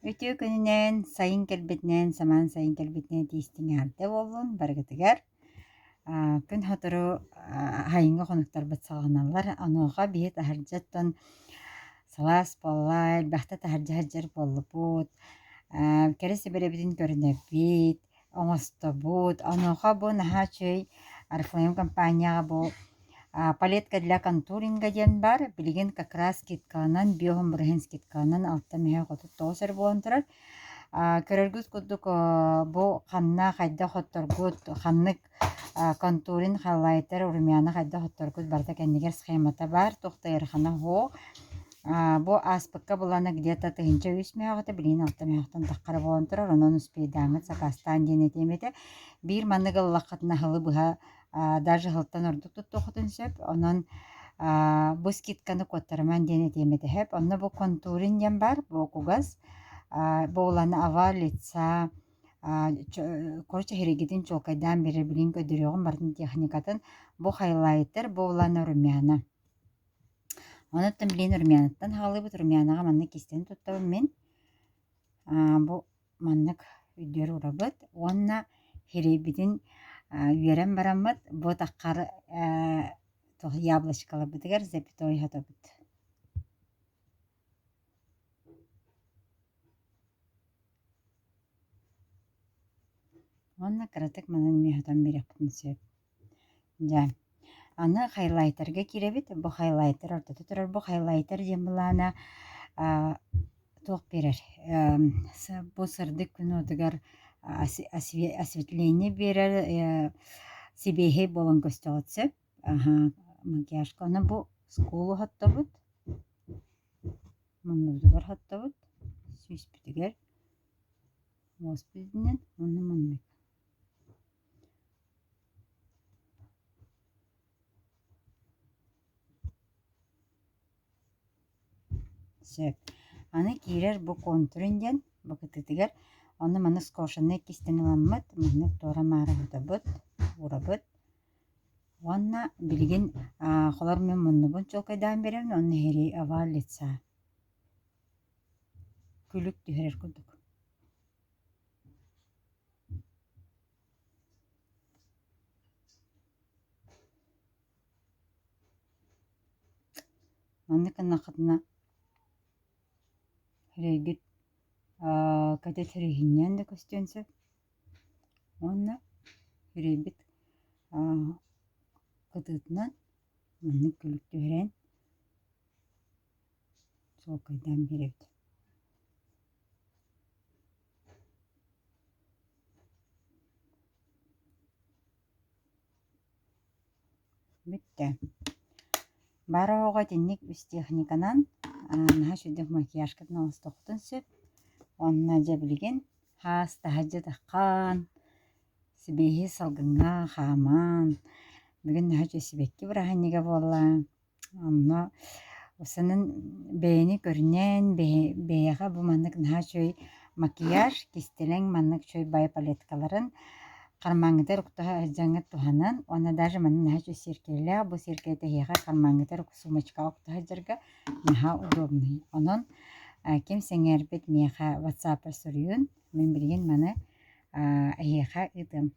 Үтүө күнүнэн, сайын кэлбитинэн, самаан сайын кэлбитинэн тиистиҥ эҕэрдэ буоллун барыгытыгар. Күн сотору сайыҥҥы хонуктарбыт саҕаланаллар. Онуоха биһи таһырдьаттан сылаас буолла, элбэхтэ таһырдьа сылдьар буоллубут, кэрэ сэбэрэбитин көрүнэбит, оҥостобут. Онуоха бу наһаа үчүгэй Орифлейм компанияҕа бу палетка для контуринга диэн баар. Билигин как раз скидкаланан, биоһун бырыһын скидкаланан 6 39 эрэ буолан турар. Көрөргүт курдук бу ханна хайдах отторгут, ханнык контуринг хайлайтер, румяна хайдах отторгут барыта кэннигэр схемата баар, туох да ыарахана суох. Бу ааспыкка былаана где-то 1003 мөһөҕүтэ, билигин 6 мөһөхтөн таххара буолан турар, онон успейдааҥҥыт сакаастаан диэн этиэм этэ. Биир маннык ыллаххытына сылы быһа даже сылтан ордук туттуоххутун сөп. Онон бу скидканы куоттарыман диэн этиэм этэ сөп. Онно бу контуринг диэн баар, бу кугас, бу уланы ава лица короче эһэригитин чуолкайдаан биэрэр билигин көрдөрүөҕүм барытын техникатын. Бу хайлайтер, бу уланы румяна. Онуттан билигин румянаттан хааллыбыт. Румянаҕа маннык кистэн туттабын мин. Бу маннык өйдүөр уурабыт уонна сирэйбитин үөрэн бараммыт бу таххар туох яблочкаларбытыгар запятой хотобут. Уонна кыратык манан эмиэ сотон биэриэхпитин сөп. Дьэ, аны хайлайтерга киирэбит. Бу хайлайтер ортото турар. Бу хайлайтер диэн былаана туох биэрэр бу сырдык күн уотугар осветление биэрэр сибиэһэй буолан көстөҕүт сөп. Макияжка онон бу скулу соттобут, муннубутугар соттобут, сүүспүтүгэр, уоспутунан уонна маннык. Сөп. Аны киирэр бу контурун диэн бу кытыытыгар онно маннык скошеннай кистэн ыламмыт, маннык туора-маары уһутабыт, уурабыт. Уонна билигин холор мин муннубун чуолкайдаан биэрэбин уонна иһирий овал лица күлүк түһэрэр курдук. Маннык гыннаххытына сирэйгит кэтит сирэйиннээн да көстүөн сөп уонна сирэйбит кытыытынан маннык күлүк түһэрэн чуолкайдаан биэрэбит. Бүттэ. Баар оҕоҕо итинник үс техниканан наһаа үчүгэйдик макияжкытын оҥостуоххутун сөп. Уонна дьэ билигин хаас таһырдьа таххан, сибиэһэй салгыҥҥа хааман, бүгүн наһаа үчүгэй сибэкки бырааһынньыга буолла. Онно санын бэйэни көрүнэн, бэйэҕэ бу маннык наһаа үчүгэй макияж, кистэлэҥ маннык үчүгэй бай палеткаларын хармааҥҥытыгар укта сылдьаҥҥыт туһанан уонна даже манна наһаа үчүгэй сиэркилэлээх, бу сиэркилэтэ эһиэхэ хармааҥҥытыгар сумочкаҕа укта сылдьарга наһаа удобный. Онон ким сэҥээрбит миэхэ ватсаппар суруйун, мин билигин маны эһиэхэ ыытыам.